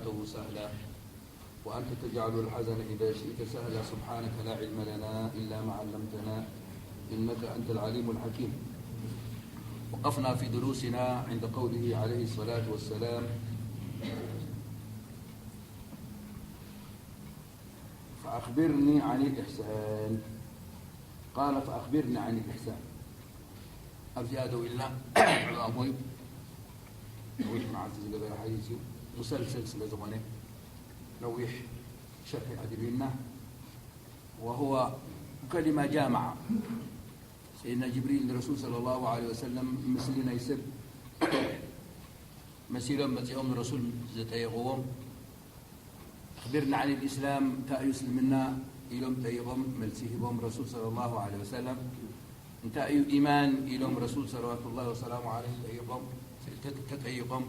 سهلا، وأنت تجعل الحزن إذا شئت سهلا. سبحانك لا علم لنا إلا ما علمتنا، إنك أنت العليم الحكيم. وقفنا في دروسنا عند قوله عليه الصلاة والسلام: فأخبرني عن الإحسان. قال: فأخبرني عن الإحسان. ኣብዚኣ ደው ኢልና፣ ዕላማ እዩ። ነዊሕ መዓልቲ ዝገበረ ሓዲስ እዩ። ሙሰልሰል ስለ ዝኾነ፣ ነዊሕ ሸርሒ ኣድልዩና። وهو كلمة جامعة. ሰይድና ጅብሪል ንረሱል ሰለላሁ ዐለይሂ ወሰለም፣ ምስሊ ናይ ሰብ መሲሎም መጺኦም ንረሱል ዝጠየቕዎም፣ "ኣኽቢርና ዓን ልእስላም"፣ እንታይ እዩ እስልምና ኢሎም ጠይቖም፣ መልሲ ሂቦም ረሱል ሰለላሁ ዐለይሂ ወሰለም። "እንታይ እዩ ኢማን?" ኢሎም ረሱል ሰለዋቱላሂ ወሰላሙ ዐለይሂ ጠይቖም፣ ተ-፣ ተጠይቖም፣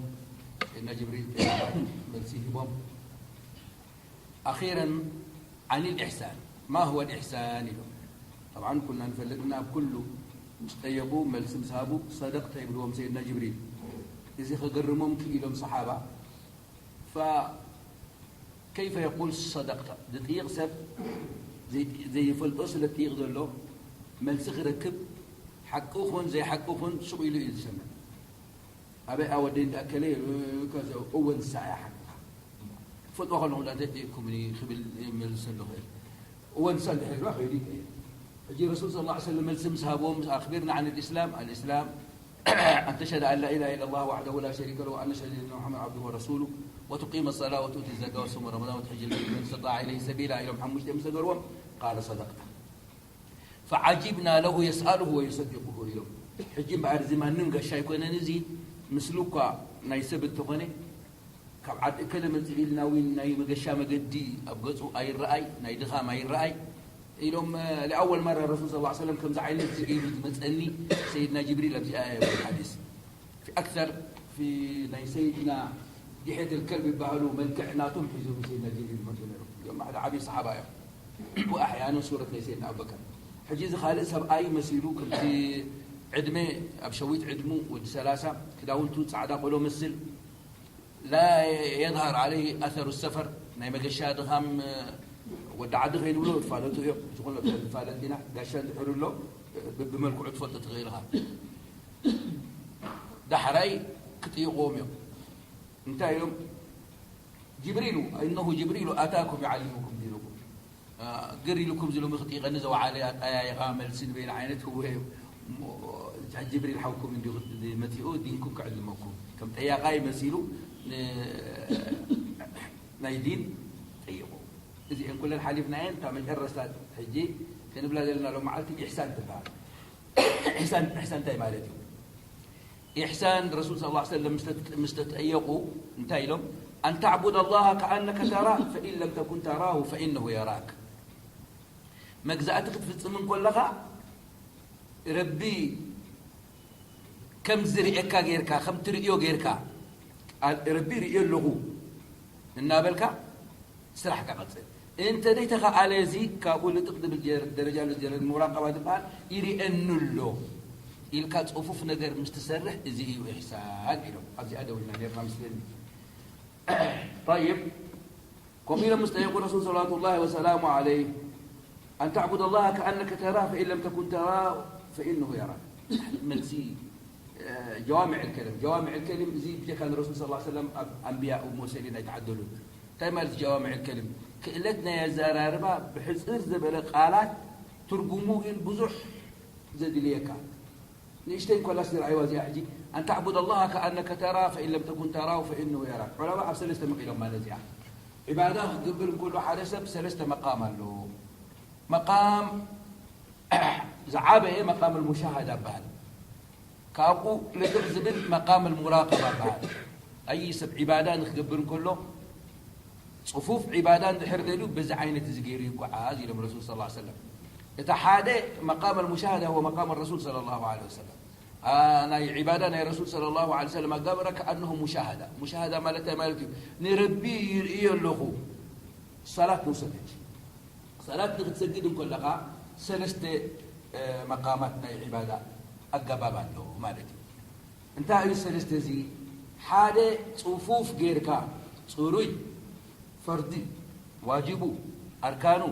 ሰይድና ጅብሪል ጠይቖም፣ መልሲ ሂቦም። ኣኺረን፣ ዓን ልኢሕሳን፣ ማ ሁወ ልኢሕሳን ኢሎም። ጠብዓን ኩልና ንፈልጥ ኢና፣ ኣብ ኩሉ ምስ ጠየቑ፣ መልሲ ምስ ሃቡ፣ "ሰደቕተ" ይብልዎም ሰይድና ጅብሪል። እዚ ከገርሞም ክኢሎም ሰሓባ። ፈ-፣ ከይፈ የቁል ሰደቅተ? ዝጥይቕ ሰብ፣ ዘይ-፣ ዘይፈልጦ ስለ ዝጥይቕ ዘሎ፣ መልሲ ክረክብ፣ ሓቂ ኹን ዘይሓቂ ኹን ሱቕ ኢሉ እዩ ዝሰምዕ። ኣበይ ኣወደይ እንዳኣከለ፣ ከዚ እወ ንሳ እያ ሓቅኻ። ክፈልጦ ከለኹ እንዳኣ እንታይ ጠይቅኩምኒ ክብል ይመልሰሉ ይኽእል። እወ ንሳ እንድሕር ኢልዋ ከይዱ ይቀይር። ሕጂ ረሱል ሰለላሁ ዐለይሂ ወሰለም መልሲ ምስ ሃብዎም፣ ኣኽቢርና ዓን ልእስላም፣ ኣልእስላም ኣን ተሽሀደ ኣን ላ ኢላሃ ኢለላህ ወሕደሁ ላ ሸሪከ ለሁ ወኣን ኣሽሀደ ኣነ ሙሐመድ ዓብዱሁ ወረሱሉ ወቱቂመ ሰላ ወቱእቲ ዘካ ወቱሱመ ረመዳን ወተሕጅጀል በይት መን ስተጣዐ ኢለይሂ ሰቢላ ኢሎም ሓሙሽተ ምስ ነገርዎም፣ ቃለ ሰደቅተ። ፈዓጂብና ለሁ የስኣሉሁ ወዩሰዲቁሁ ኢሎም። ሕጂ እምበኣር እዚ ማንም ጋሻ ኣይኮነን፣ እዚ ምስሉ እኳ ናይ ሰብ እንተኾነ፣ ካብ ዓዲ እከለ መጺኡ ኢልና እውን ናይ መገሻ መገዲ ኣብ ገጹ ኣይረኣይ፣ ናይ ድኻም ኣይረኣይ ኢሎም። ለኣወል መራ ረሱል ሰለላሁ ዐለይሂ ወሰለም ከምዚ ዓይነት እዚ ገይሩ ዝመጸኒ ሰይድና ጅብሪል ኣብዚኣ እያ ይብል ሓዲስ። ፊ ኣክተር ፊ ናይ ሰይድና ዲሐት ልከልብ ይበሃሉ፣ መልክዕ ናቶም ሒዞም ሰይድና ጅብሪል ይመጹ ነይሮም። እዚኦም ሓደ ዓብዪ ሰሓባ እዮም። ወኣሕያነን ሱረት ናይ ሰይድና ኣቡበከር። ሕጂ እዚ ካልእ ሰብኣይ መሲሉ፣ ከምቲ ዕድመ ኣብ ሸዊት ዕድሙ፣ ወዲ ሰላሳ፣ ክዳውንቱ ጻዕዳ ቆሎ መስል፣ ላ የዝሃር ዓለይሂ ኣሰሩ ሰፈር፣ ናይ መገሻ ድኻም፣ ወዲ ዓዲ ከይንብሎ ይፋለጡ እዮም። ዝኾነ ዝፋለጥ ኢና፣ ጋሻ እንድሕር ኣሎ፣ ብ-፣ ብመልክዑ ትፈልጦ ትኽእል ኢኻ። ዳሕራይ ክጥይቕዎም እዮም። እንታይ ኢሎም? ጅብሪሉ፣ እነሁ ጅብሪሉ ኣታኩም ዩዓሊሙኩም ዲነኩም። አ፣ ግር ኢሉኩም እዚ ሎሚ ክጥይቐኒ ዝወዓለ ኣጠያይቓ መልሲ ንበይኑ ዓይነት ህወ እዩ። እሞ፣ ጅብሪል ሓውኩም እንዲኹ መጺኡ ዲንኩም ክዕልመኩም። ከም ጠያቓይ መሲሉ ን-፣ ናይ ዲን ጠይቑ። እዚአን ኩለን ሓሊፍናየን፣ እታ መጨረስታ ሕጂ ክንብላ ዘለና ሎም መዓልቲ ኢሕሳን ትበሃል። ኢሕሳን፣ ኢሕሳን እንታይ ማለት እዩ? ኢሕሳን ረሱል ሰለላሁ ዐለይሂ ወሰለም ምስ ተት-፣ ምስ ተጠየቑ እንታይ ኢሎም? "ኣን ተዕቡድ ኣላህ ከኣነከ ተራህ፣ ፈኢን ለም ተኩን ተራሁ ፈኢነሁ የራክ።" መግዛእቲ ክትፍጽም እንከለኻ ረቢ ከም ዝርእየካ ጌርካ፣ ከም ትርእዮ ጌርካ፣ ቃል ረቢ ርእዮ ኣለኹ እናበልካ ስራሕካ ቀጽል። እንተ ዘይተኸኣለ እዚ ካብኡ ልጥቕ ዝብል ጀር-፣ ደረጃ ኣሎ፣ ጀር-፣ ሙራቀባ ዝበሃል ይርእየኒ ኣሎ ኢልካ ጽፉፍ ነገር ምስ ትሰርሕ፣ እዚ እዩ ኢሕሳን ኢሎም። ኣብዚኣ ደው ኢልና ነርና ምስለኒ። ጠይብ፣ ከምኡ ኢሎም ምስ ጠየቁ ረሱል ሰለዋቱላሂ ወሰላሙ ዐለይህ፣ "ኣን ተዕቡድ ኣላህ ከኣነከ ተራህ፣ ፈኢን ለም ተኩን ተራህ፣ ፈኢነሁ የራክ።" መልሲ፣ እ፣ ጀዋሚዕ ልከልም። ጀዋሚዕ ልከልም እዚ ብጀካ ንረሱል ሰለላሁ ዐለይሂ ወሰለም ኣብ ኣንብያ ወሙርሰሊን ኣይተዓደሉን። እንታይ ማለት ጀዋሚዕ ልከልም? ክእለት ናይ ኣዘራርባ ብሕጽር ዝበለ ቃላት ትርጉሙ ግን ብዙሕ ዘድልየካ። ንእሽተይ እንኮላስ ዝረኣይዋ እዚኣ ሕጂ፣ "ኣን ተዕቡድ ኣላህ ከኣነከ ተራ፣ ፈኢን ለም ተኩን ተራሁ፣ ፈኢነሁ የራክ።" ዑለማ ኣብ ሰለስተ መቒሎም ማለት እዚኣ። ዒባዳ ክገብር እንከሎ ሓደ ሰብ ሰለስተ መቃም ኣለዎ። መቃም ዝዓበየ መቃም ልሙሻሃዳ በሃል። ካብኡ ልጥቕ ዝብል መቃም ልሙራቀባ በሃል። ኣይ ሰብ ዒባዳ ንክገብር እንከሎ ጽፉፍ ዒባዳ እንድሕር ደልዩ በዚ ዓይነት እዚ ገይሩ ይጓዓዝ ኢሎም ረሱል ሰለላሁ ዐለይሂ ወሰለም። እቲ ሓደ መቃም ኣልሙሻሃዳ ወመቃም ረሱል ሰለላሁ ዐለይሂ ወሰለም። ኣ፣ ናይ ዒባዳ ናይ ረሱል ሰለላሁ ዐለይሂ ወሰለም ኣጋብራ ከኣነሁ ሙሻሃዳ። ሙሻሃዳ ማለት እንታይ ማለት እዩ? ንረቢ ይርእዮ ኣለኹ። ሰላት ንውሰድ ሕጂ። ሰላት ንክትሰግድ እንከለኻ ሰለስተ፣ እ፣ መቃማት ናይ ዒባዳ ኣገባብ ኣሎ ማለት እዩ። እንታይ እዩ ሰለስተ እዚ? ሓደ ጽፉፍ ጌርካ ጽሩይ ፈርዲ ዋጅቡ ኣርካኑ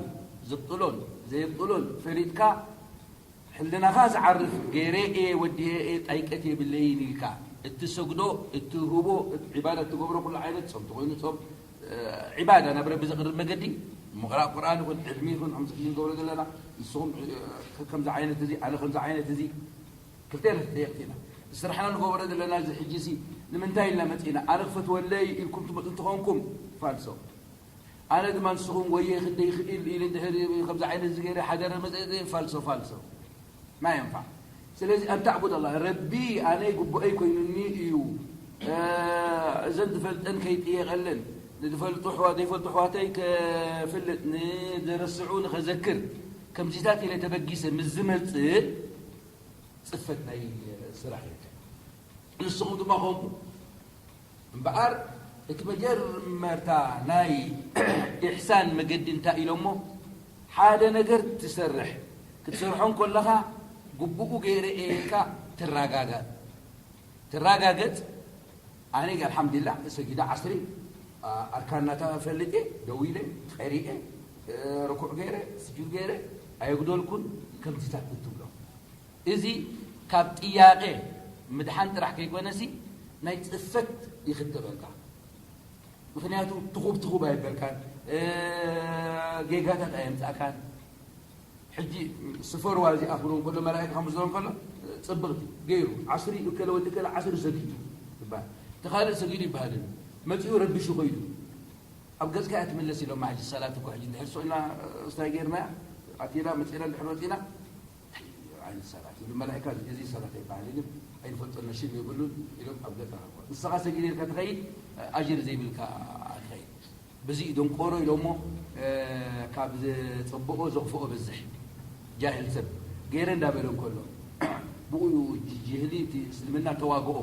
ዝብጥሎን ዘይብጥሎን ፈሊጥካ ሕልናኻ ዝዓርፍ ገይረ እየ ወዲኤ እየ ጣይቀት የብለይን ኢልካ እትሰግዶ እትህቦ ዒባዳ እትገብሮ ኩሉ ዓይነት ጾም ተኾይኑ ጾም ዒባዳ ናብ ረቢ ዘቕርብ መገዲ ምቕራእ ቁርኣን ይኹን ዕልሚ ይኹን ከምዚ ሕጂ ንገብሮ ዘለና ንስኹም ከምዚ ዓይነት እዚ ኣነ ከምዚ ዓይነት እዚ ክልቴና ተጠየቕቲ ኢና። ስራሕና ንገብሮ ዘለና እዚ ሕጂ ሲ ንምንታይ ኢልና መፂና? ኣነ ክፈትወለይ ኢልኩም ትመፁ እንትኾንኩም ፋልሶ። ኣነ ድማ ንስኹም ወየ ክንደይ ይኽእል ኢሉ እንድሕር ከምዚ ዓይነት እዚ ገይረ ሓደረ መፀ ፋልሶ ፋልሶ። ما ينفع. ስለዚ أن تعبد الله ረቢ ኣነ ግቡአይ ኮይኑኒ እዩ። እዘን ዝፈልጠን ከይጥየቐለን ንዝፈልጡ ኣሕዋ ዘይፈልጡ ኣሕዋተይ ከፍልጥ ንዝረስዑ ንኸዘክር ከምዚታት ኢለ ተበጊሰ ምስ ዝመፅእ ፅፈት ናይ ስራሕ የለን። ንስኹም ድማ ከምኡ እምበኣር እቲ መጀመርታ ናይ ኢሕሳን መገዲ እንታይ ኢሎሞ ሓደ ነገር ትሰርሕ ክትሰርሖ እንከለኻ ግቡኡ ገይረ እየ ኢልካ ትረጋጋእ ትረጋገጽ ኣነ ኣልሓምዱሊላህ ሰጊደ ዓስሪ ኣርካናታ ፈልጤ ደው ኢለ ቀሪኤ ርኩዕ ገይረ ስጁድ ገይረ ኣየጉደልኩን ከምዚታት ክትብሎ እዚ ካብ ጥያቄ ምድሓን ጥራሕ ከይኮነሲ ናይ ፅፈት ይኽተበልካ ምክንያቱ ትኹብ ትኹብ ኣይበልካን ጌጋታት ኣየምፃእካን ሕጂ ስፈርዋ እዚኣ ክብሎ ከሎ መላእካ ከም ዝብሎ ከሎ ፅብቕቲ ገይሩ ዓስሪ እከለ ወዲ ከለ ዓስሪ ሰጊዱ ይበሃል እቲ ካልእ ሰጊዱ ይበሃል መፂኡ ረቢሹ ኮይዱ ኣብ ገፅካ እያ ትምለስ ኢሎም ሕጂ ሰላት እኮ ሕጂ እንድሕር ስኡልና ስታይ ጌርናያ ኣቲና መፂና እንድሕር ወፂና ዓይነት ሰላት ይብሉ መላእካ እዚ ሰላት ኣይበሃል ግን ኣይንፈልጦ ነሽም የብሉን ኢሎም ኣብ ገፅካ ንስኻ ሰጊድ ኢልካ ትኸይድ ኣጅር ዘይብልካ ትኸይድ ብዚ ደንቆሮ ኢሎሞ ካብ ዘጸብኦ ዘኽፍኦ በዝሕ ጃህል ሰብ ገይረ እንዳበለ እንከሎ ብኡ ጅህሊ እቲ እስልምና ተዋግኦ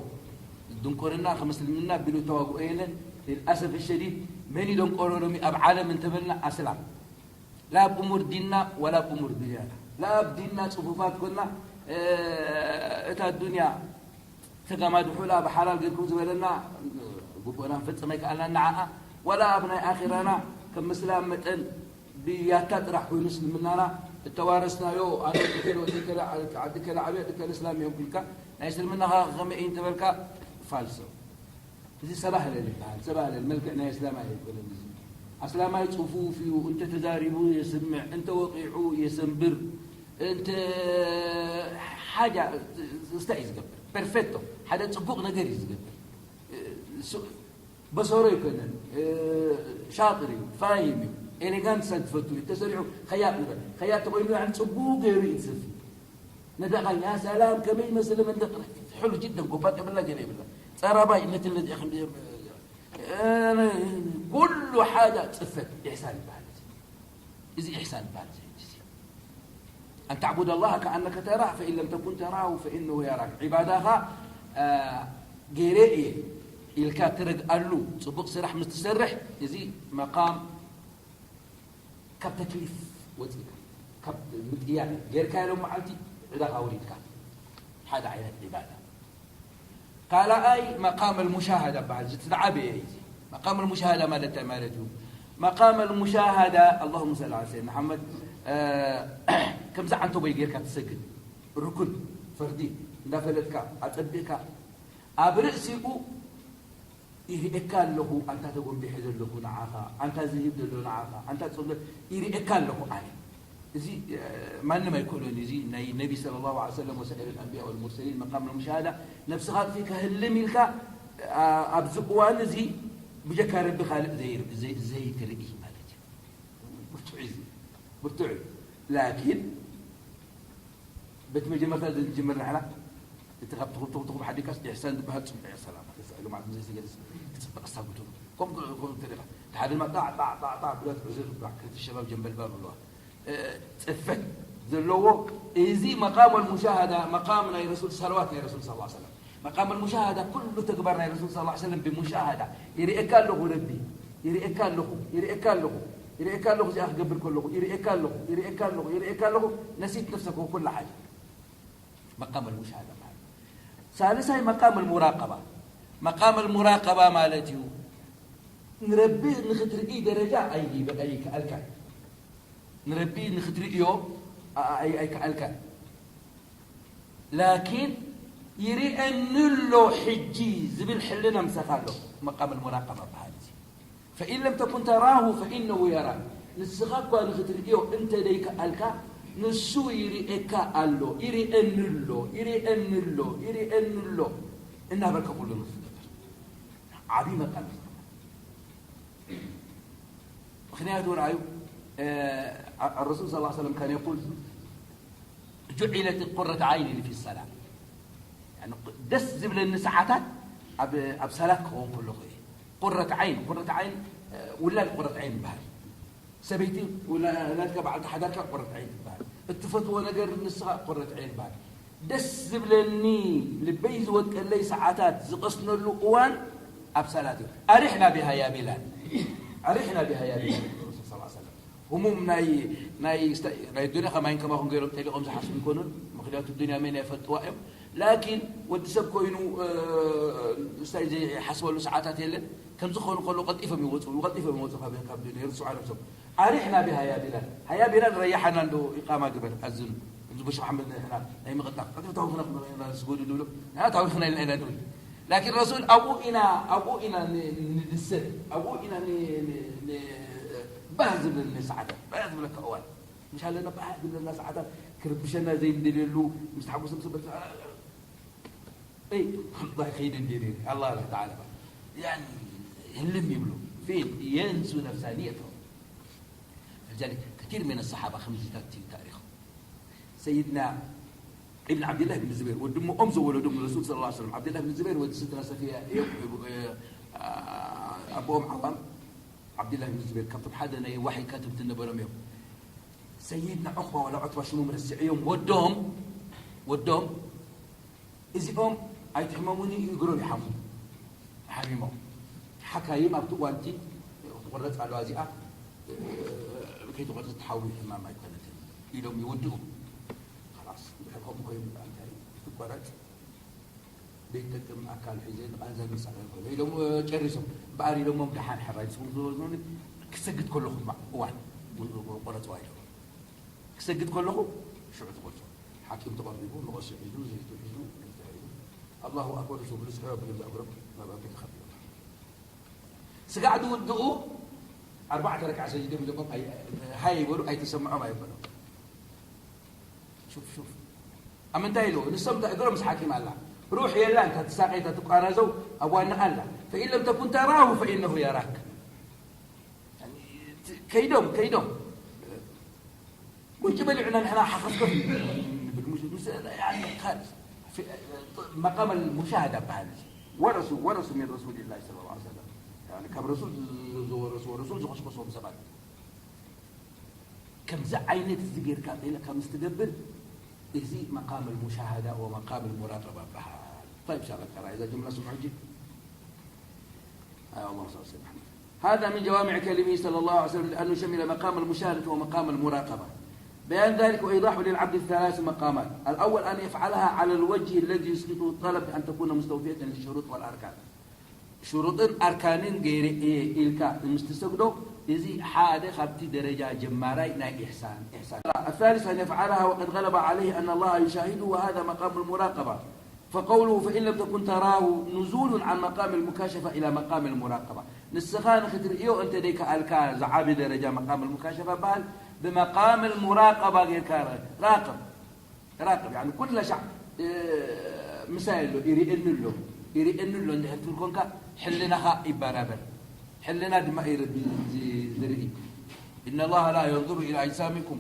ድንቆርና ከም እስልምና ቢሉ ተዋግኦ የለን للأسف الشديد መን ደንቆሮ ሎሚ ኣብ ዓለም እንተበልና ኣስላም لا ኣብ እሙር ዲንና ولا ኣብ እሙር ዱንያና لا ኣብ ዲንና ጽፉፋት ኮና እታ ዱንያ ተጋማድሑላ ብሓላል ጌርኩም ዝበለና ግቡእና ክንፍጽም ኣይከኣልናን ንዓኣ ዋላ ኣብ ናይ ኣኺራና ከም ምስላም መጠን ብያታ ጥራሕ ኮይኑ እስልምናና እተዋረስናዮ ኣነ ከለ ወዲ ከለ ዓዲ ከለ ዓብያ ከለ እስላም እዮም ኢልካ ናይ እስልምናኻ ከመይ እዩ እንተበልካ ፋልሶ እዚ ሰባህለል ይበሃል ሰባህለል መልክዕ ናይ እስላማይ ኣይኮነን እዚ ኣስላማይ ጽፉፍ እዩ እንተ ተዛሪቡ የስምዕ እንተ ወቂዑ የሰንብር እንተ ሓጃ እንታይ እዩ ዝገብር ፐርፌክቶ ሓደ ጽቡቕ ነገር እዩ ዝገብር በሰሮ ይኮነን ሻጥር እዩ ፋሂም እዩ ኤሌጋንት ሰብ ትፈቱ እዩ ተሰሪሑ ከያጥ ንበል ከያጥ ተኮይኑ ጽቡቕ ገይሩ እዩ ዝሰፊ ነዳኻ ያ ሰላም ከመይ ይመስል መንደቅ ሕሉ ጅደን ጎባጥ የብላ ገለ የብላ ጸራባይ ነቲ ነዚ ከም ኩሉ ሓደ ጽፈት ኢሕሳን ይበሃል እዚ ኢሕሳን ይበሃል أن تعبد الله كأنك تراه فإن لم تكن تراه فإنه يراك عباداኻ ገይረ እየ ኢልካ ትረግኣሉ ጽቡቕ ስራሕ ምስ ትሰርሕ እዚ መቃም ካብ ተክሊፍ ወፂእካ ካብ ምጥያቕ ጌርካ ኢሎም መዓልቲ ዕዳኻ ወሪድካ ሓደ ዓይነት ዒባዳ ካልኣይ መቃም ልሙሻሃዳ በሃል ዝትዓበየ እዩ መቃም ልሙሻሃዳ ማለት እንታይ ማለት እዩ መቃም ልሙሻሃዳ اللهم صل على سيدنا محمد ከምዚ ዓንተቦይ ጌርካ ትሰግድ ርኩን ፈርዲ እንዳፈለጥካ ኣፀቢቕካ ኣብ ርእሲኡ ይርእየካ ኣለኹ ኣንታ ተጎንቢሐ ዘለኹ ንዓኻ ኣንታ ዝህብ ዘሎ ንዓኻ ኣንታ ጸሎ ይርእየካ ኣለኹ ኣነ እዚ ማንም ኣይክእሎን እዚ ናይ ነቢ صلى الله عليه وسلم وسائر الأنبياء والمرسلين مقام المشاهدة ነብስኻ ኣጥፊእካ ህልም ኢልካ ኣብዚ እዋን እዚ ብጀካ ረቢ ካልእ ዘይትርኢ ማለት እዩ ብርቱዕ እዩ ብርቱዕ እዩ ላኪን በቲ መጀመርታ ዝጅምር ንሕና እቲ ካብ ትኹም ትኹም ትኹም ሓዲካስ ኢሕሳን ዝበሃል ጽቡቕ እያ ሰላም ተስእሉ ማለት ምዘይ ዝገልጽ ክጽብቕ ኣሳጉቱ ከም ከም ተደላ ተሓደ ድማ ጣዕ ጣዕ ጣዕ ጣዕ ብላት ዕዝር ብላዕ ክልተ ሸባብ ጀንበልባ ብለዋ ጽፈት ዘለዎ እዚ መቃም ወልሙሻሃዳ መቃም ናይ ረሱል ሰለዋት ናይ ረሱል ሰለላሁ ዐለይሂ ወሰለም መቃም ሙሻሃዳ ኩሉ ተግባር ናይ ረሱል ሰለላሁ ዐለይሂ ወሰለም ብሙሻሃዳ ይርእየካ ኣለኹ ረቢ ይርእየካ ኣለኹ ይርእየካ ኣለኹ ይርእየካ ኣለኹ እዚኣ ክገብር ከለኹ ይርእየካ ኣለኹ ይርእየካ ኣለኹ ይርእየካ ኣለኹ ነሲት ነፍሰከ ኩላ ሓጅ መቃም ሙሻሃዳ ማለት ሳልሳይ መቃም ሙራቀባ መቃም ሙራቀባ ማለት እዩ ንረቢ ንኽትርኢ ደረጃ ኣይበ-፣ ኣይከኣልካን። ንረቢ ንኽትርእዮ ኣ-፣ ኣይ-፣ ኣይከኣልካን። ላኪን ይርኤኒ ኣሎ ሕጂ ዝብል ሕልና ምሳኻ ኣሎ። መቃም ሙራቀባ በሃል እዚ። ፈኢን ለም ተኩን ተራሁ ፈኢነሁ የራክ። ንስኻ እኳ ንኽትርእዮ እንተ ደይከኣልካ፣ ንሱ ይርኤካ ኣሎ። ይርኤኒ ኣሎ፣ ይርኤኒ ኣሎ፣ ይርኤኒ ኣሎ እናበልካ ኩሉ ንኽትገብር። ዓብዪ መቃም እዩ። ምኽንያቱ ርኣዩ፣ እ፣ አ-፣ الرسول صلى الله عليه وسلم كان يقول: جعلت قرة عيني في الصلاة. يعني ደስ ዝብለኒ ሰዓታት ኣብ፣ ኣብ ሰላት ክኸውን ከለኹ እየ። ቁረት ዓይን፣ ቁረት ዓይን፣ እ፣ ውላድ ቁረት ዓይን ይበሃል። ሰበይቲ ውላድካ በዓልቲ ሓዳርካ ቁረት ዓይን ትበሃል። እትፈትዎ ነገር ንስኻ ቁረት ዓይን ይበሃል። ደስ ዝብለኒ ልበይ ዝወድቀለይ ሰዓታት ዝቐስነሉ እዋን ኣብ ሰላት እዩ። أرحنا بها يا بلال، أرحنا بها يا بلال። ረሱል صلى الله عليه وسلم ህሙም ናይ፣ ናይ ስተ-፣ ናይ ዱንያ ከማይን ከማኹም ገይሮም ጠሊቖም ዝሓስቡ ይኮኑን። ምኽንያቱ ዱንያ መን ይፈልጥዋ እዮም። ላኪን ወዲ ሰብ ኮይኑ፣ እ፣ ስታይ ዘይሓስበሉ ሰዓታት የለን። ከም ዝኾኑ ከሎ ቀልጢፎም ይወፁ፣ ቀልጢፎም ይወፁ ካብ፣ ካብ ዱንያ ይርስዑ ነብሶም። أرحنا بها يا بلال። ሃያ ቢላል ረያሓና እንዶ ኢቃማ ግበር፣ ኣዝን። እዚ ቡሽ መሓመድ ንሕና ናይ ምቕጣፍ። ቀጥታ ታዊኽና ስገዱ ንብሎ። ንሕና ታዊኽና ኢልና ኢና ንብል። ላኪን ረሱል ኣብኡ ኢና፣ ኣብኡ ኢና ን-፣ ንድሰት፣ ኣብኡ ኢና ን-፣ ን-፣ ን-፣ ባህ ዝብለኒ ሰዓታት፣ ባህ ዝብለካ እዋን። ምሽ ኣለና ባህ ዝብለና ሰዓታት፣ ክርብሸና ዘይንደልየሉ፣ ምስ ተሓጎሰ ምስ በልካ፣ أي، والله خير ديرين. الله تعالى. يعني، ህልም ይብሉ። فين؟ ينسوا نفسانيتهم. فلذلك كثير من الصحابة ከምዚታት እዩ ታሪኹ። ሰይድና ኢብን ዓብድላህ ብን ዙበይር፣ ወዲ እሞኦም ዝወለዶም ረሱል ሰለላሁ ዐለይሂ ወሰለም፣ ዓብድላህ ብን ዙበይር ወዲ ስትራ ሰፊያ እዮም። እ፣ እ፣ አ-፣ ኣቦኦም ዓዋም ዓብድላህ ብን ዙበይር ካብቶም ሓደ ናይ ዋሕይ ካትብቲ ነበሮም እዮም። ሰይድና ዑቕባ ወላ ዑትባ ሽሞም ረሲዐዮም። ወዶም፣ ወዶም እዚኦም ኣይትሕመሙኒ፣ እግሮም ይሓሙ። ሓሚሞም። ሓካይም ኣብቲ እዋንቲ ክትቆረጽ ኣለዋ እዚኣ፣ ከይተቆረጸት ትሓዊ ሕማም ኣይኮነትን ኢሎም ይውድኡ። خلاص፣ እንድሕር ከምኡ ኮይኑ እንታይ ትቆረጽ? ዘይጠቅም ኣካል ሒዘ ንቃንዛ ዝምሳእ ኣይኮነ ኢሎም ጨሪሶም። እምበኣር ኢሎሞም ደሓን ሕራይ ንስኹም ዝበዝኑኒ ክሰግድ ከለኹ ድማ እዋን ቆረጽዋ ኢሎም። ክሰግድ ከለኹ ሽዑ ትቆርጾ። ሓኪም ተቐሪቡ፣ መቐሱ ሒዙ፣ ዘይቱ ሒዙ፣ እንታይ ሒዙ፣ ኣላሁ ኣክበር ዝብሉ ስሕረ ብሎም ዘእምሮም ናብ ኣቤት ከቢሩ። ስጋዕ ዝውድኡ ኣርባዕተ ረክዓ ሰጅደ ብሎም ኣይ-፣ ሃይ ይበሉ፣ ኣይተሰምዖም ኣይበሎም። ሹፍ፣ ሹፍ። ኣብ ምንታይ ኢሉ? ንሶም እታ እግሮም ምስ ሓኪም ኣላ። ሩሕ የላን፣ እታ ትሳቐይ፣ እታ ትቋረዘው ኣብ ዋንኣ ኣላ። ፈኢን ለም ተኩን ተራሁ ፈኢነሁ የራክ። ከይዶም፣ ከይዶም። ቁጭ በሊዑና ንሕና ሓኸፍከፍ ንብል። مش، مش، يعني، خالص. في مقام المشاهدة بهذا. ورثوا، ورثوا من رسول الله صلى الله عليه وسلم. يعني، ካብ ረሱል ዝወረሱ፣ ረሱል ዝኸስከሶም ሰባት። ከምዚ ዓይነት እዚ ጌርካ ኺኢልካ ምስ ትገብር፣ እዚ መቃም ሙሻሃዳ ወመቃም ሙራቀባ ይበሃል። طيب، ሻላ ቀራ እዛ ጅምላ ስምዑ ሕጂ። ኣይ፣ ኣላሁ ሰለ ሰይድና ሙሐመድ። هذا من جوامع كلمه صلى الله عليه وسلم لأنه شمل مقام المشاهدة ومقام المراقبة. بيان ذلك وإيضاح للعبد ثلاث مقامات. الأول أن يفعلها على الوجه الذي يسقطه الطلب بأن تكون مستوفية للشروط والأركان. ሽሩጥን ኣርካንን ገይረ እየ ኢልካ ምስ ትሰግዶ፣ እዚ ሓደ ካብቲ ደረጃ ጀማራይ ናይ ኢሕሳን፣ ኢሕሳን። الثالث أن يفعلها وقد غلب عليه أن الله يشاهده، وهذا مقام المراقبة. فقوله فإن لم تكن تراه نزول عن مقام المكاشفة إلى مقام المراقبة. ንስኻ ንኽትርእዮ እንተ ደይከኣልካ፣ ዝዓቢ ደረጃ መቃም ሙካሸፋ በሃል፣ ብመቃም ሙራቀባ ጌርካ ራቅብ። ራቅብ፣ ያኒ ኩላ ሻዕ፣ እ፣ ምሳይ ኣሎ፣ ይርእየኒ ኣሎ፣ ይርእየኒ ኣሎ እንድሕር ትብል ኮንካ፣ ሕልናኻ ይበራበር። ሕልና ድማ እዩ ረቢ ዝ-፣ ዝርኢ። إن الله لا ينظر إلى أجسامكم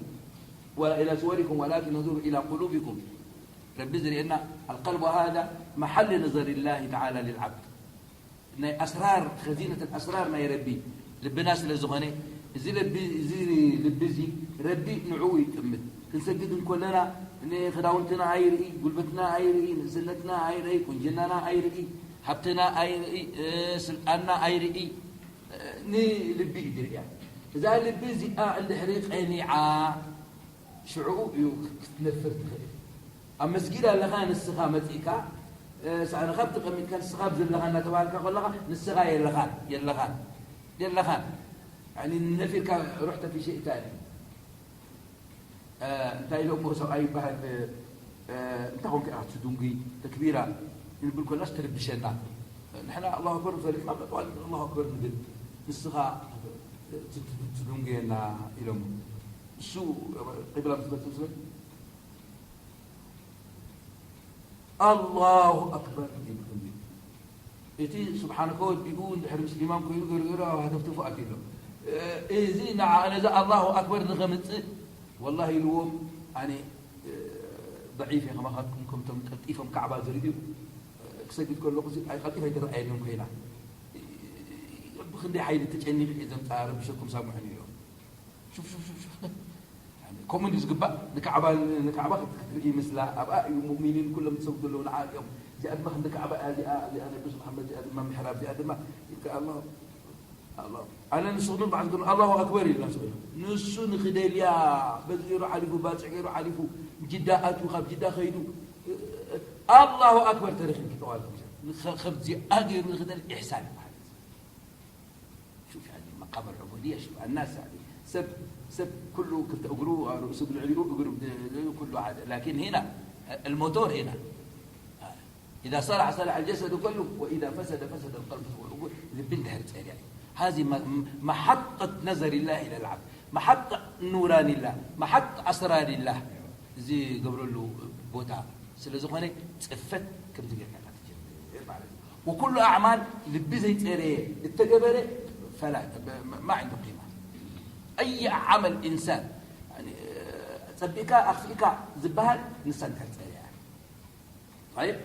ولا إلى صوركم ولكن ينظر إلى قلوبكم. ረቢ ዝርእየና፣ القلب هذا محل نظر الله تعالى للعبد. ናይ ኣስራር፣ ኸዚነት ኣስራር ናይ ረቢ ልብና ስለ ዝኾነ፣ እዚ ልቢ፣ እዚ ልቢ እዚ ረቢ ንዕኡ ይጥምት። ክንሰግድ እንከለና ንኽዳውንትና ኣይርኢ፣ ጉልበትና ኣይርኢ፣ ንእስነትና ኣይርኢ፣ ቁንጅናና ኣይርኢ፣ ሃብትና ኣይርኢ፣ እ፣ ስልጣንና ኣይርኢ፣ እ፣ ንልቢ እዩ ዝርእያ። እዛ ልቢ እዚኣ እንድሕሪ ቀኒዓ፣ ሽዕኡ እዩ ክትነፍር ትኽእል። ኣብ መስጊድ ኣለኻ፣ ንስኻ መጺእካ፣ እ፣ ሳእንኻ ተቐሚጥካ፣ ንስኻ ኣብ ዘለኻ እናተባህልካ ከለኻ፣ ንስኻ የለኻን፣ የለኻን። የለኻን። ያኒ ነፊርካ ሩሕ ተፊሸ ኢታሊ። እ፣ እንታይ ኢሎሞ ሰብኣይ ይበሃል፣ እ፣ እንታይ ኮንካ ኢኻ ትድንጉይ ተክቢራ? ክንብል ከላስ ትርብሸና። ንሕና ኣላሁ ኣክበር ንፈልጥ፣ ኣብ ጠዋል ኣላሁ ኣክበር ንብል። ንስኻ ት-፣ ት-፣ ትድንጉየና ኢሎሞ። እሱ ቂብላ ምስ መጽእ፣ ኣላሁ ኣክበር ይብል። እቲ ስብሓነ ከወዲኡ እንድሕር ምስ ኢማም ኮይኑ ገርገሩ ኣብ ሃተፍተፉ ኣትዩ ኣሎ። እዚ ንዓ ነዚ ኣላሁ ኣክበር ንኸምጽእ ወላሂ ኢልዎም፣ ኣነ ضعيف እየ ከማኻትኩም፣ ከምቶም ቀልጢፎም ካዕባ ዝርእዩ ክሰግድ ከለኹ እዚ ኣይ-፣ ቀልጢፈ ኣይትረኣየንን ኮይና። ብኽንደይ ሓይሊ ተጨኒቐ እየ ዘምጽኣ፣ ረቢሸኩም ሳምሑኒ ኢሎም። ሹፍ፣ ሹፍ፣ ሹፍ፣ ሹፍ። ከምኡ እንዲ ዝግባእ ንካዕባ፣ ንካዕባ ክትርኢ ምስላ ኣብኣ እዩ ሙእሚኒን ኩሎም ዝሰግዱ ዘለዉ ንዓ እዮም። እዚኣ ድማ ክንዲ ካዕባ እያ፣ እዚኣ፣ እዚኣ ነብስ መሓመድ፣ እዚኣ ድማ ምሕራብ፣ እዚኣ ድማ ኢልካ ኣላሁ፣ ኣላሁ። ኣነ ንስኹም በዓል ትብሉ ኣላሁ ኣክበር ኢልና ንስኹም። ንሱ ንኽደልያ በዚ ገይሩ ሓሊፉ፣ ባጽዕ ገይሩ ሓሊፉ፣ ጅዳ ኣትዩ፣ ካብ ጅዳ ኸይዱ ኣላሁ ኣክበር ተረኺብኪ ጠዋል ከምዚኣ። ንኸ-፣ ከምዚኣ ገይሩ ንኽደል ኢሕሳን ይበሃል። شوف يعني مقام العبودية، شوف الناس يعني ሰብ፣ ሰብ ኩሉ ክልተ እግሩ ርእሱ ብልዕሊኡ እግሩ ብ-፣ ኩሉ ሓደ، لكن هنا الموتور هنا. إذا صلح صلح الجسد كله وإذا فسد فسد القلب والعقول. ልቢ እንድሕር ጸርያ እዩ። هذه م-، محطة نظر الله إلى العبد، محطة نوران الله، محطة أسرار الله. እዚ ገብረሉ ቦታ ስለ ዝኾነ ጽፈት ከምዚ ጌርካ ኢኻ ትጅምር ማለት እዩ። وكل أعمال ልቢ ዘይጸረየ እተገበረ فلا، ما عنده قيمة. أي عمل إنسان يعني ጸቢቕካ ኣኽፊእካ ዝበሃል ንሳ እንድሕር ጸርያ። طيب.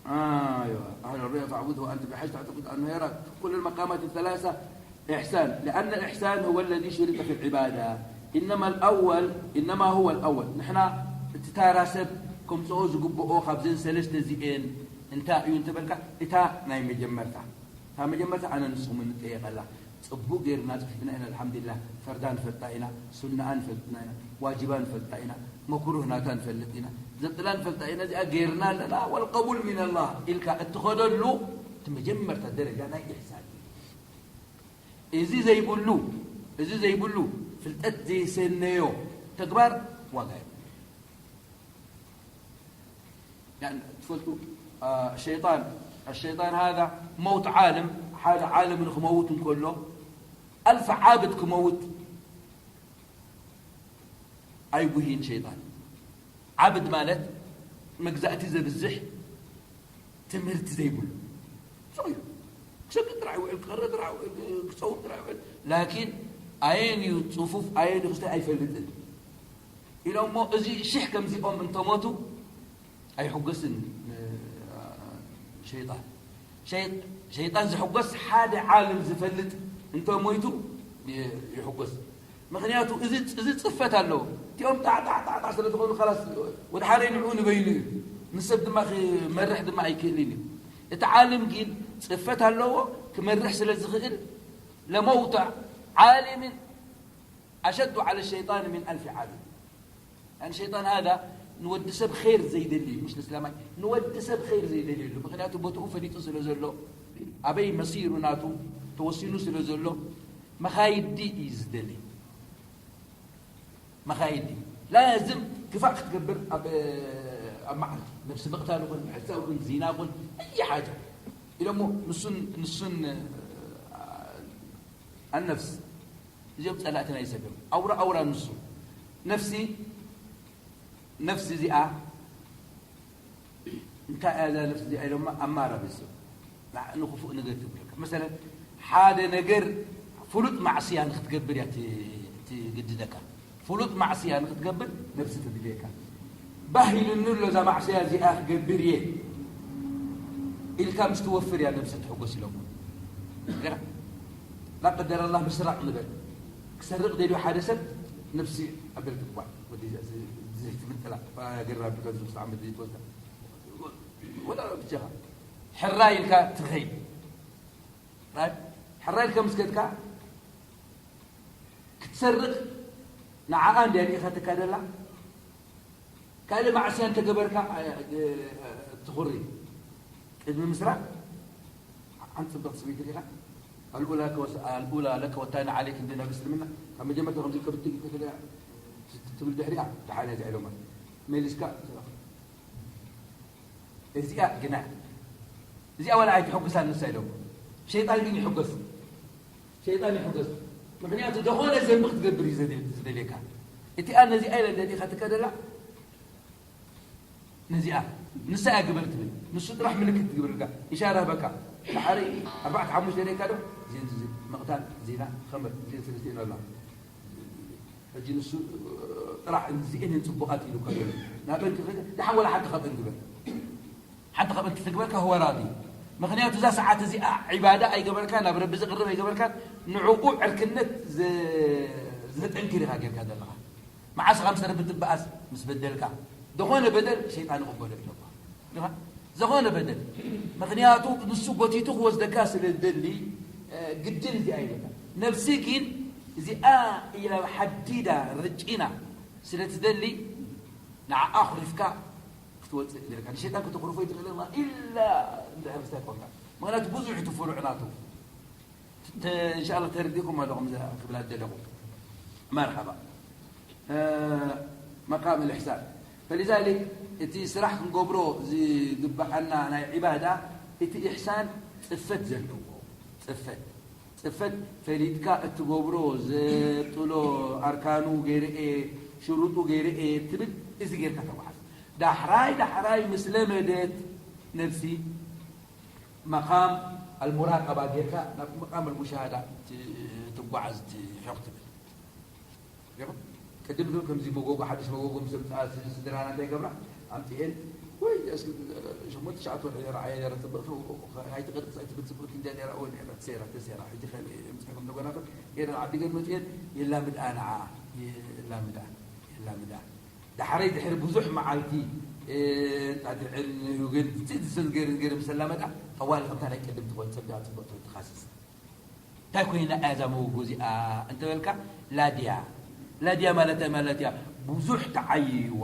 أيوة. أهل الرؤيا فاعبده وأنت بحيث تعتقد أنه يراك. كل المقامات الثلاثة إحسان، لأن الإحسان هو الذي شرط في العبادة. إنما الأول، إنما هو الأول. ንሕና እቲ ታራ ሰብ ከምጽኦ ዝግብኦ ካብዘን ሰለስተ እዚኤን እንታይ እዩ እንተበልካ፣ እታ ናይ መጀመርታ። እታ መጀመርታ ኣነ ንስኹም እንጠየቐላ። ጽቡቕ ጌርና ጽሒፍና ኢና፣ ኣልሓምዱሊላህ። ፈርዳ ንፈልጣ ኢና፣ ሱናኣ ንፈልጥና ኢና፣ ዋጅባ ንፈልጣ ኢና፣ መክሩህ ናታ ንፈልጥ ኢና፣ ዘብጥላ ንፈልጣ ኢና። እዚኣ ጌርና ኣለና፣ ወልቀቡል ሚነላህ ኢልካ እትኸደሉ እቲ መጀመርታ ደረጃ ናይ ኢሕሳን እዩ። እዚ ዘይብሉ፣ እዚ ዘይብሉ ፍልጠት ዘይሰነዮ ተግባር ዋጋ የብሉን። يعني ትፈልጡ፣ አ፣ ሸይጣን፣ الشيطان هذا موت عالم، ሓደ ዓለም ንክመውት እንከሎ ኣልፍ ዓብድ ክመውት ኣይጉህይን ሸይጣን። ዓብድ ማለት መግዛእቲ ዘብዝሕ፣ ትምህርቲ ዘይብሉ። ሱቕ ኢሉ ክሰግድ ጥራሕ ይውዕል፣ ክቐሪ ጥራሕ ይውዕል፣ ክጸውም ጥራሕ ይውዕል። ላኪን ኣየን እዩ ጽፉፍ፣ ኣየን እዩ ክስተ ኣይፈልጥን። ኢሎሞ እዚ ሽሕ ከምዚኦም እንተሞቱ ኣይሕጎስን፣ እ፣ ሸይጣን። ሸይ-፣ ሸይጣን ዝሕጎስ ሓደ ዓለም ዝፈልጥ እንተሞይቱ ይ-፣ ይሕጎስ። ምኽንያቱ እዚ፣ እዚ ጽፈት ኣለዎ። እቲኦም ጣዕ፣ ጣዕ፣ ጣዕ፣ ጣዕ ስለ ዝኾኑ ኸላስ ወደ ሓደ ንዕኡ ንበይኑ እዩ። ንሰብ ድማ ክመርሕ ድማ ኣይክእልን እዩ። እቲ ዓለም ግን ጽፈት ኣለዎ፣ ክመርሕ ስለ ዝኽእል ለመውት ዓሊምን ኣሸዱ ዓለ ሸይጣን ምን ኣልፊ ዓሊም። يعني ሸይጣን ሃዛ ንወዲ ሰብ ኸይር ዘይደሊ እዩ፣ ምሽ ንእስላማይ ንወዲ ሰብ ኸይር ዘይደልየሉ። ምኽንያቱ ቦትኡ ፈሊጡ ስለ ዘሎ፣ ኣበይ መሲሩ ናቱ ተወሲኑ ስለ ዘሎ፣ መኻይዲ እዩ ዝደሊ። መኻይዲ ላዝም ክፋእ ክትገብር ኣብ፣ ኣብ መዓልቲ ነብሲ ምቕታል ይኹን፣ ምሕሳብ ይኹን፣ ዚና ይኹን፣ ኣይ ሓጃ ኢሎሞ ንሱን፣ ንሱን ኣነፍስ እዚኦም ጸላእቲ ናይ ሰብ እዮም። ኣውራ፣ ኣውራ ንሱ። ነፍሲ፣ ነፍሲ እዚኣ እንታይ እያ እዛ ነፍሲ እዚኣ ኢሎማ? ኣማራ ቤተሰብ። ንዓ-፣ ንኽፉእ ነገር ትብለካ። መሰለን፣ ሓደ ነገር ፍሉጥ ማዕስያ ንክትገብር እያ ት-፣ ትግድደካ። ፍሉጥ ማዕስያ ንክትገብር ነብሲ ተድልየካ። ባህ ኢሉኒ ኣሎ እዛ ማዕስያ እዚኣ ክገብር እየ ኢልካ ምስ ትወፍር እያ ነብሲ ትሕጎስ ኢሎም። ገና ላ ቀደር ኣላህ ምስራቕ ንበል። ክሰርቕ ደልዩ ሓደ ሰብ ነብሲ ኣበል ትባዕ። ወዲ እዚ፣ እዚ ትምንጥላ። ገራ ብከዚ ውስጥ ዓመት ዘይትወስዳ። ወላ ብቻኻ። ሕራይ ኢልካ ትኸይድ። ራይት? ሕራይ ኢልካ ምስ ከድካ ክትሰርቕ ንዓኣ እንድያ ርኢኻትካ ደላ? ካልእ ማዕስያ እንተገበርካ፣ እ፣ እ፣ ትኹሪ። ቅድሚ ምስራቕ ሓንቲ ጽብቕቲ ሰበይቲ ርኢኻ፣ ኣልኡላ ከወስ-፣ ኣልኡላ ለከ ወታኒ ዓለይክ እንደ ናብ እስልምና፣ ካብ መጀመርታ ከምዚ ከብቲ ትብል ድሕሪኣ፣ ትብል ድሕሪኣ፣ ደሓን እያ እዚኣ ኢሎማ። መሊስካ ትረኽብ። እዚኣ ግና፣ እዚኣ ዋላ ኣይትሕጉሳን ንሳ ኢሎም። ሸይጣን ግን ይሕጎስ። ሸይጣን ይሕጎስ። ምኽንያቱ፣ ዝኾነ ዘንቢ ክትገብር እዩ ዘደ-፣ ዝደልየካ። እቲኣ ነዚኣ ኢለ እንደ ዲኻ ትከደላ፣ ነዚኣ፣ ንሳ እያ ግበር ትብል። ንሱ ጥራሕ ምልክት ትግብርልካ። ኢሻራ በቃ። ድሓሪ ኣርባዕተ ሓሙሽተ ደቂቃ ዶ? ዚ-፣ ዚ-፣ ምቕታል፣ ዚና፣ ኸምር፣ እዚኤን ሰለስቲኤን ኣላ። ሕጂ ንሱ ጥራሕ እዚኤን እየን ጽቡቓት ኢሉ ከሎ። ናበን ክኸ-፣ ደሓን ወላ ሓንቲ ካብአን ግበር። ሓንቲ ካብአን ትትግበርካ ህወ ራዲ። ምኽንያቱ እዛ ሰዓት እዚኣ ዒባዳ ኣይገበርካን፣ ናብ ረቢ ዘቕርብ ኣይገበርካን፣ ንዕኡ ዕርክነት ዘ-፣ ዘጠንክር ኢኻ ጌርካ ዘለኻ። መዓስ ኢኻ ምስ ረቢ ትበኣስ? ምስ በደልካ። ዝኾነ በደል ሸይጣን ይቕበሎ እዩ። ዝኾነ በደል። ምኽንያቱ ንሱ ጎቲቱ ክወስደካ ስለ ዝደሊ፣ እ፣ ግድን እዚኣ ይብለካ። ነብሲ ግን እዚኣ ኢላ ሓዲዳ ርጪና ስለ ትደሊ፣ ንዓኣ ኣኹሪፍካ ክትወጽእ ይደልካ። ንሸይጣን ከተኹርፎ ይትኽእል ኢላ ኢላ እንድሕር እንታይ ኮንካ። ምኽንያቱ ብዙሕ እዩ እቲ ፍሩዕ ናቱ። ተ-፣ እንሻኣላ ተረዲእኩም ኣለኹም እዛ ክብላ ዝደለኹ። መርሓባ። እ፣ መቃም ልእሕሳን። ፈሊዛሊክ፣ እቲ ስራሕ ክንገብሮ ዝግብኣና ናይ ዒባዳ፣ እቲ ኢሕሳን ጽፈት ዘለዎ። ጽፈት። ጽፈት ፈሊጥካ እትገብሮ ዘብጥሎ ኣርካኑ ገይረኤ፣ ሽሩጡ ገይረኤ ትብል፣ እዚ ጌርካ ተጓዓዝ። ዳሕራይ፣ ዳሕራይ ምስ ለመደት ነብሲ፣ መቃም ኣልሙራቀባ ጌርካ ናብ መቃም ኣልሙሻሃዳ ት-፣ ትጓዓዝ ትሕቕ ትብል። ይኹን? ቅድም ግን ከምዚ መጎጎ፣ ሓድሽ መጎጎ ምስ ኣምጽኣ ስ-፣ ስድራና እንታይ ገብራ? ኣምጽኤን፣ ወይ እስኪ ሸሞንተ ትሽዓተ ወርሒ ረኣየ ነረ ጽብቕቲ መጎጎ፣ ኣይትቐርጽ፣ ኣይትብል ጽብቕቲ እንድያ ነራ፣ ወይ ነራ፣ ተሰይራ፣ ተሰይራ። ሕጂ ከ የምጽኣኩም ደጎናኹም፣ ገይረ ዓዲ ገን መጽኤን፣ የላምድኣ ንዓ፣ የላምዳ፣ የላምዳ። ዳሕረይ ድሕሪ ብዙሕ መዓልቲ፣ እ፣ ጣትዕን ግን፣ ጽድ ስል ገይሩ፣ ገይሩ ምስ ኣላመዳ፣ ጠዋሊ ከምታ ናይ ቅድም ትኾን፣ ጸቢቓ ጽብቕቲ ትኻስስ። እንታይ ኮይና እያ እዛ መጎጎ እዚኣ እንተበልካ፣ ላድያ። ላድያ ማለት እንታይ ማለት እያ? ብዙሕ ተዓይይዋ።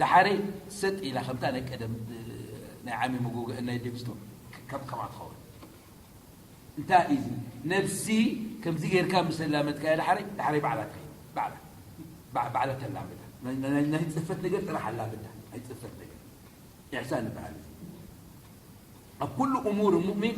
ደሓረይ ሰጥ ኢላ ከምታ ናይ ቀደም፣ እ፣ ናይ ዓሚ መጎጎ፣ ናይ ደብስቶ፣ ከም፣ ከምኣ ትኸውን። እንታይ እዩ እዚ? ነብሲ ከምዚ ጌርካ ምስ ኣላመድካያ ደሓረይ፣ ደሓረይ ባዕላ ትኸይድ። ባዕላ። ባዕ-፣ ባዕላ ተላምዳ። ናይ፣ ናይ፣ ናይ ጽፈት ነገር ጥራሕ ኣላምዳ። ናይ ጽፈት ነገር። ኢሕሳን ይበሃል እዚ። ኣብ ኩሉ እሙር ሙእሚን